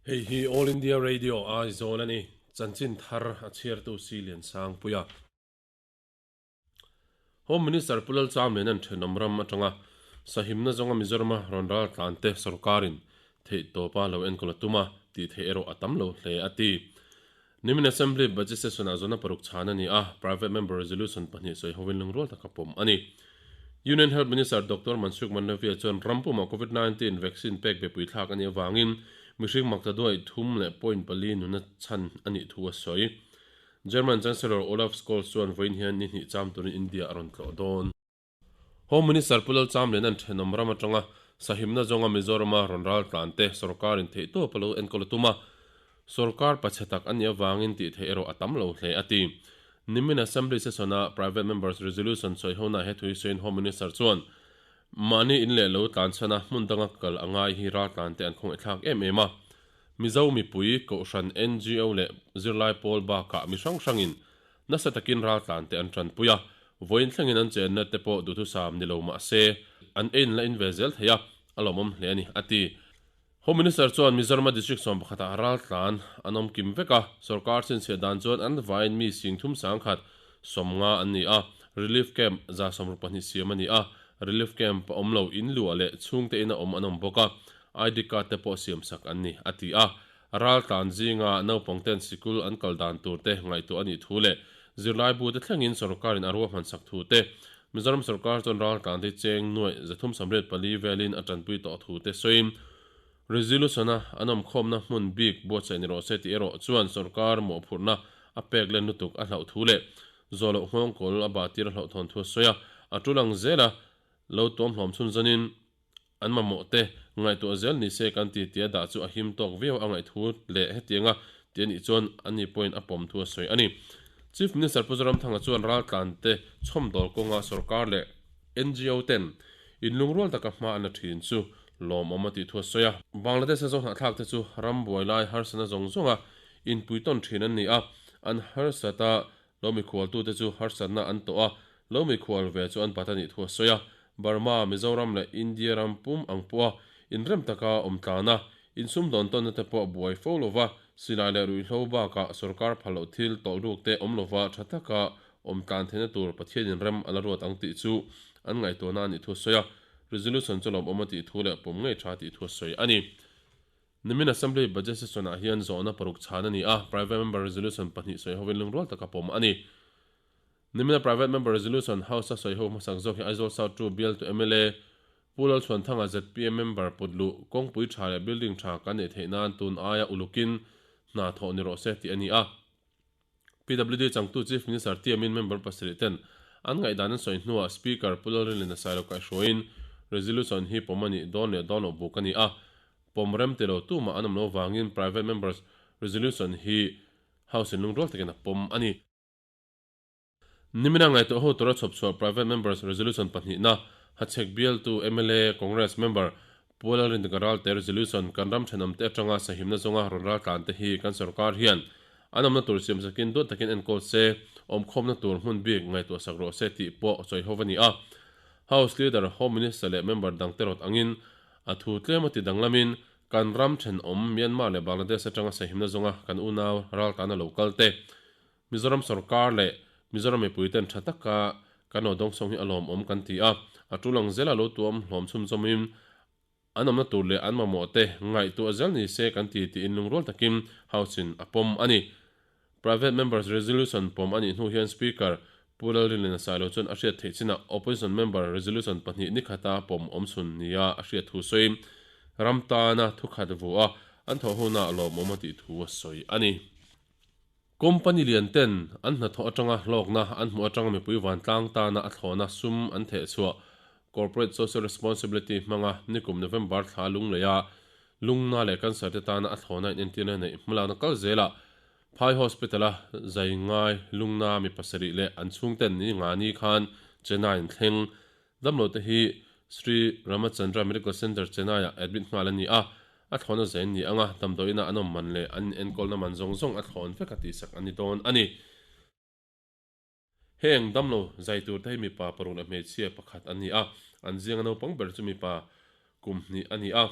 Hei hi All India Radio Aizawl a ni. Chanchin thar a chhiartu Si Liansangpuia. Home Minister Pu Lalchamliana'n thenawm ram atanga sahimna zawnga Mizorama rawn ral tlante sorkarin theihtawpa lo enkawl a tum a, tih theih erawh a tam lo hle a ti. Nimin Assembly Budget Session-ah zawhna paruk chhan a ni a, Private Member Resolution pahnih sawi hovin lungrual taka pawm a ni. Union Health Minister Doctor Mansukh Mandaviya chuan ram pumah Covid 19 vaccine pek bepui thlak a nih avangin mihring makta duai thum leh point pali nuna chhan a nih thu a sawi. German Chancellor Olaf Scholz chuan vawiin hian ni hnih cham turin India a rawn tlawh dawn. Home Minister Pu Lalchamliana'n thenawm ram atanga sahimna zawnga Mizorama rawn ral tlan te sorkarin theihtawp a lo enkawl a tum a, sorkar pachhe tak a nih avangin tih theih erawh a tam lo hle a ti. Nimin Assembly Session-a Private Members Resolution sawihona he thu hi sawiin Home Minister chuan mahni in leh lo tlan chhan a hmun danga kal a ngai hi ral tlan te an khawngaihthlak em em a. Mizo mipui, Kohhran, NGO leh zirlai pawl bakah mi hrang hrangin Nasa takin raltlan te an tanpui a, vawiin thlengin an chenna te pawh duhthusam ni lo mah se, an ein la in ve zel thei a, a lawmawm hle a ni, a ti. Home Minister chuan Mizorama District 11 ah raltlan an awm kim vek a, sorkar chhinchhiah dan chuan an vaiin mi sing thum sangkhat 50 an ni a, relief camp 162 siam a ni a, relief camp a awm lo in luah leh chhungte ina awm an awm bawk a, ID card te pawh siamsak an ni, a ti a. Raltlan zinga naupangten sikul an kal dan tur te ngaihtuah a nih thu leh zirlaibute thlengin sorkarin a ruahman sak thu te, Mizoram sorkar chuan raltlan te cheng nuaih 384 velin a tanpui tawh thu te sawiin resolution-a an awmkhawmna hmun bik buatsaih ni rawh se tih erawh chuan sorkar mawhphurhna a pek len lutuk a hlauh thu leh zawhloh nghawngkawl a bahtir a hlauhthawn thu a sawi a, a tul ang zela lo tuam hlawm chhun zanin An mamawh te ngaihtuah zel ni se kan ti tia dah chu a him tawk viau a ngaihthu leh hetianga ti a nih chuan ani pawhin a pawm thu a sawi a ni. Chief Minister Pu Zoramthanga chuan raltlan te chhawmdawl kawnga sorkar leh ngo ten inlungrual taka hma an la thin chu lawmawm a tih thu a sawi a. Bangladesh-a zawhnahthlak te chu ram buai lai harsatna zawng zawnga inpuitawn thin an ni a, an harsata Lo mikhualtute chu harsatna an tawh a, lo mikhual ve chu an bat a nih thu a sawi a. Burma, Mizoram leh India ram pum ang pawha inrem taka awm tlan a, insumdawn tawnna te pawh buai fo lova, silai leh ruihhlo bakah sorkar phal loh thil tawlhruk te awm lova tha taka awm tlan theihna tur Pathianin rem a la ruat ang tih chu an ngaihtuahna a nih thu a sawi a. Resolution chu lawmawm a tih thu leh pawm ngei tha tih thu a sawi a ni. Nimin Assembly Budget Session-ah hian zawhna paruk chhan a ni a, Private Member Resolution pahnih sawi hovin lungrual taka pawm a ni. Nimina Private Member Resolution House-a sawi ho hmasak zawk hi Aizawl South 2 bialtu mla Pu Lalchhuanthanga zpm member put luh kawngpui tha leh building tha kan neih theih nan tun aia ulukin hna thawh ni rawh se tih a ni a. PWD changtu Chief Minister tiamin member pasarih ten an ngaihdan an sawi hnuah Speaker Pu Lalrinlina Sailo kaihhruaiin Resolution hi pawm a nih dawn leh dawn loh buk a ni a. Pawm rem ti lo tumah an awm lo vangin Private Members Resolution hi House in lungrual takin a pawm a ni. Nimina ngaihtuah ho tura chhawp chhuah Private Members Resolution pahnihna Hachhek bialtu mla Congress member Pu Lalrindika Ralte Resolution kan ram thenawmte atanga sahimna zawnga rawn raltlan te hi kan sorkar hian an awmna tur siamsakin duat takin enkawl se, awmkhawmna tur hmun bik ngaihtuah sak rawh se tih pawh sawi ho a ni a. House Leader, Home Minister leh member dangte rawt angin a thu tlem a ti danglamin kan ram thenawm Myanmar leh Bangladesh atanga sahimna zawnga kan unau raltlana lo kal te Mizoram sorkar leh Mizoram mipuiten tha taka kan lo dawngsawng hi a lawmawm kan ti a, a tul ang zela lo tuam hlawm chhunzawmin an awmna tur leh an mamawh te ngaihtuah zel ni se kan ti tiin lungrual takin House-in a pawm a ni. Private Members Resolution pawm a nih hnu hian Speaker Pu Lalrinlina Sailo chuan a hriat theih chinah Opposition Member Resolution pahnih ni khata pawm awm chhun nia a hriat thu sawiin ram tana thukhat vuah a an thawh hunah lawmawm a tih thu a sawi a ni. Company lian ten an hnathawh atanga hlawkna an hmuh atanga mipui vantlang tana a thlawhna sum an theh chhuah Corporate Social Responsibility hmanga nikum November thla lungleia lungna leh cancer te tana a thlawhna inentirna neih hmalakna kal zelah Phai Hospital-a zai ngai lungna mi pasarih leh an chhungten ni nga ni khan Chennai an thleng. Damlote hi Sri Ramachandra Medical Centre Chennai-ah admit nghal a ni a, a thlawhna zain ni anga damdawiina an awm man leh an inenkawlna man zawng zawng a thlawn vek a tihsak a ni dawn a ni. Heng damlo zai turte hi mipa paruk leh hmeichhia pakhat an ni a, an zinga naupang ber chu mipa kum hnih a ni a,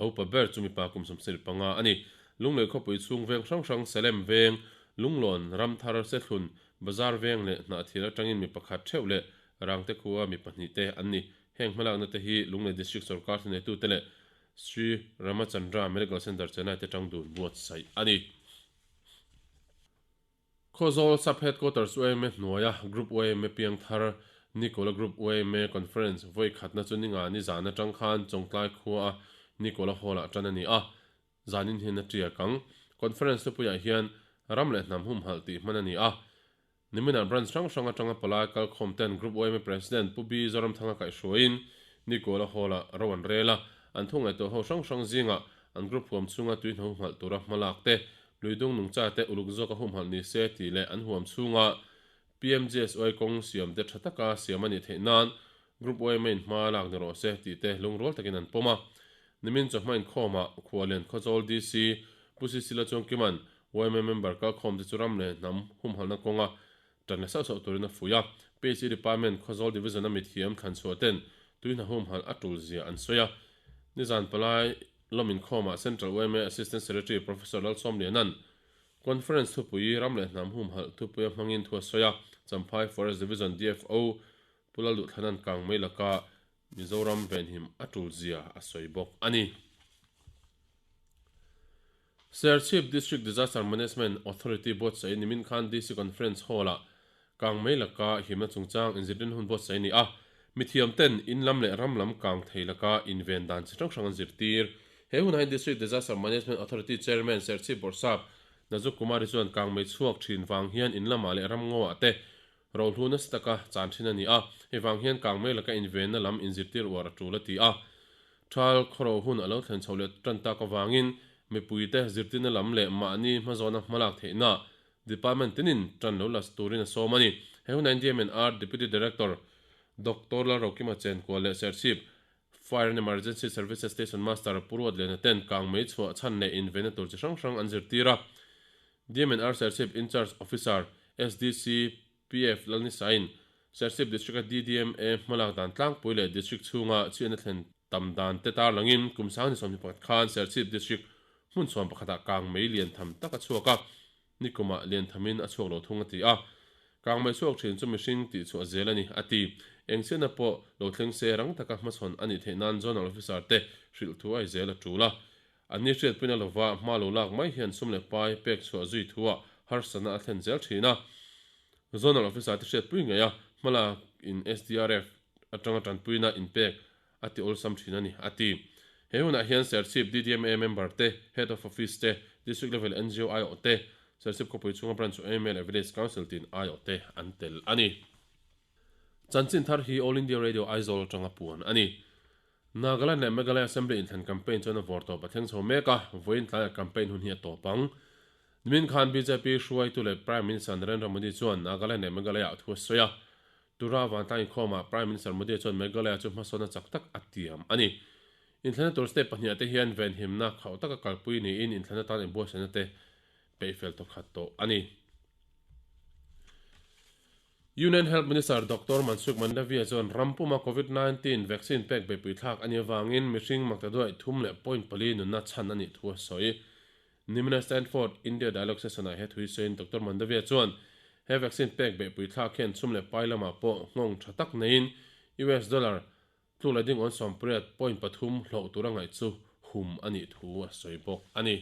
a upa ber chu mipa kum 75 a ni. Lunglei khawpui chhung veng hrang hrang Salem veng, Lunglawn, Ramthar, Sethlun, Bazar veng leh Hnahthial atangin mi pakhat theuh leh Rangte khua mi pahnihte an ni. Heng hmalakna te hi Lunglei District sawrkar thuneitute leh Sri Ramachandra Medical Centre Chennai te tang dun buatsaih a ni. Khawzawl Sub Headquarters yma hnuaia Group yma piangthar Nikola Group yma Conference vawi khatna chu ninga ni zan atang khan Chawngtlai khua a Nikola Hall ah tan a ni a, zanin hian a tiak ang. Conference thupuiah hian Ram leh Hnam Humhalh tih hman a ni a. Niminah branch hrang hrang atanga palai kalkhawm ten Group yma President Pu B Zoramthanga kaihhruaiin Nikola Hall ah ro an rel a, an thu ngaihtuah ho hrang hrang zingah an group huam chhunga tui hna humhalh tura hmalak te, Luidung nungcha te uluk zawka humhalh ni se tih leh an huam chhunga PMGSY kawng siam te tha taka siam a nih theih nan Group yma in hma lak ni rawh se tih te lungrual takin an pawm a. Nimin chawhma inkhawmah Khualian Khawchawl DC Pu Sisila Chuangkima'n yma member kalkhawm te chu ram leh hnam humhalhna kawnga tan leh sauh sauh turin a fuih a. PHE Department Khawzawl Division a mithiam thlanchhuah ten tuihna humhalh a tul zia an sawi a. Nizan palai lawm inkhawmah Central yma Assistant Secretary Professor Lalsawmliana'n Conference thupui ram leh hnam humhalh thupuia hmangin thu a sawi a. Champhai Forest Division DFO Pu Lalduhthlana'n kang mai laka Mizoram venhim a tul zia a sawi bawk a ni. Serchhip District Disaster Management Authority buatsaih nimin khan DC Conference Hall-ah kang mai laka himna chungchang inzirtirna hun buatsaih a ni a. Mithiam ten in lam leh ram lam kang thei laka inven dan chi hrang hrang an zirtir. He hunah hian District Disaster Management Authority Chairman Serchhip Bawrhsap Nazuk Kumari chuan kang mei chhuak thin vang hian in lamah leh ram ngawah te Rohlu nasa taka chan thin a ni a, hei vang hian kang mai laka invenna lam inzirtir uar a tul a ti a. Thal khawro hun a lo thlen chho leh tan tak avangin mipuite zirtirna lam leh mahni hmazawna hmalak theihna Department tinin tan lo la turin a sawm a ni. He huna NDMNR Deputy Director Doctor Lalrokima Chenkual leh Serchhip Fire and Emergency Services Station Master Pu Ruatlena ten kang mei chhuah chhan leh invenna tur chi hrang hrang an zirtir a. DMNR Serchhip In-Charge Officer, SDC, PF Lalnisain, Serchhip District-a DDMA hmalak dan tlangpui leh District chhunga chhiatna thlen tam dan te tarlangin kum sang ni 21 khan Serchhip District hmun chhuan pakhatah kang mei lian tham tak a chhuak a, nikumah lian thamin a chhuak lo thung a ti a. Kang mei chhuak thin chu mihring tih chhuah zel a ni, a ti. Eng chhiatna pawh lo thleng se rang taka hmachhawn a nih theih nan Zonal Officer te hrilh thu a zel a tul a. An ni hriatpuina lova hma lo lak mai hian sum leh pai pek chhuah zui thuah harsatna a thlen zel thin a. Zonal Officer te hriatpui ngei a, hmalak in SDRF atanga tanpuina inpek a ti awlsam thin a ni, a ti. He hunah hian Serchhip DDMA member te, Head of Office te, District Level ngo aiawh te, Serchhip khawpui chhunga Branch yma leh Village Council tin aiawh te an tel a ni. Chanchin thar hi All India Radio Aizawl atanga puan a ni. Nagaland leh Meghalaya Assembly inthlan campaign chuan a vawr tawp a thleng chho mek a, vawiin tlaiah campaign hun hi a tawp ang. Nimin khan bjp hruaitu leh Prime Minister Narendra Modi chuan Nagaland leh Meghalaya-ah thu a sawi a, Tura vantlang inkhawmah Prime Minister Modi chuan Meghalaya chu hmasawnna chak tak a tiam a ni. Inthlana tur state pahniha te hian venhimna khauh taka kalpui niin inthlana tan inbuatsaihna te peihfel tawkhat tawh a ni. Union Health Minister Doctor Mansukh Mandaviya chuan ram puma Covid 19 vaccine pek beihpui thlak a nih avangin mihring maktaduaih thum leh point pali nunna chhan a nih thu a sawi. Nimina Stanford India Dialogue Session-ah he thui sawiin Doctor Mandaviya chuan he vaccine pek beihpui thlak hian chhum leh pai lamah pawh nghawng tha tak neiin US dollar tluk leh ding awn sawmpariat point pathum hlauh tura ngaih chu hum a nih thu a sawi bawk a ni.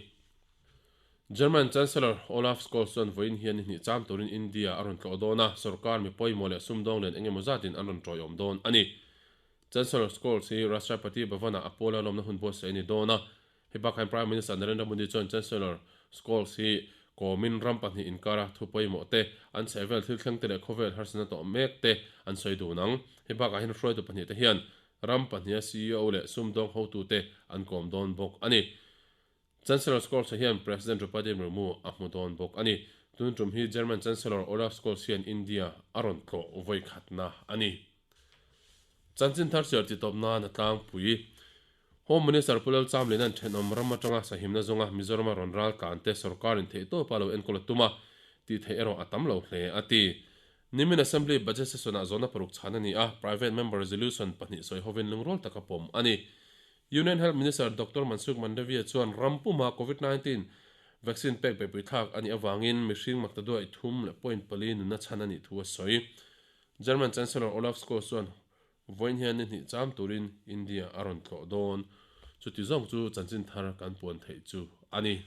German Chancellor Olaf Scholz chuan vawiin hian ni hnih cham turin India a rawn tlawh dawn a, sorkar mi pawimawh leh sumdawng lian eng emaw zatin an rawn tawiawm dawn a ni. Chancellor Scholz hi Rashtrapati Bhavan-ah a pawla lawmna hun buatsaih a ni dawn a, Hei bakah hian Prime Minister Narendra Modi chuan Chancellor Scholz hi kawmin ram pahnih inkara thu pawimawh te, an chhehvel thil thleng te leh khawvel harsatna tawh mek te an sawi dun ang. Hei bakah hian hruaitu pahnih te hian ram pahniha ceo leh sumdawng hotute an kawm dawn bawk a ni. Chancellor Scholz hian President Draupadi Murmu a hmu dawn bawk a ni. Tun tum hi German Chancellor Olaf Scholz hian India a rawn tlawh vawi khatna a ni. Chanchin thar chhiar titawp nan a tlangpui. Home Minister Pu Lalchamliana'n thenawm ram atanga sahimna zawnga Mizorama rawn ral tlante sorkarin theihtawpa lo enkawl a tum a, tih theih erawh a tam lo hle, a ti. Nimin Assembly Budget Session-ah zawhna paruk chhan a ni a, Private Member Resolution pahnih sawi hovin lungrual taka pawm a ni. Union Health Minister Doctor Mansukh Mandaviya chuan ram puma Covid 19. Vaccine pek beihpui thlak a nih avangin mihring maktaduai 3.4 nunna chhan a nih thu a sawi. German Chancellor Olaf Scholz chuan vawiin hian ni hnih cham turin India a rawn tlawh dawn. Chuti zawng chu chanchin thar kan puan theih chu a ni.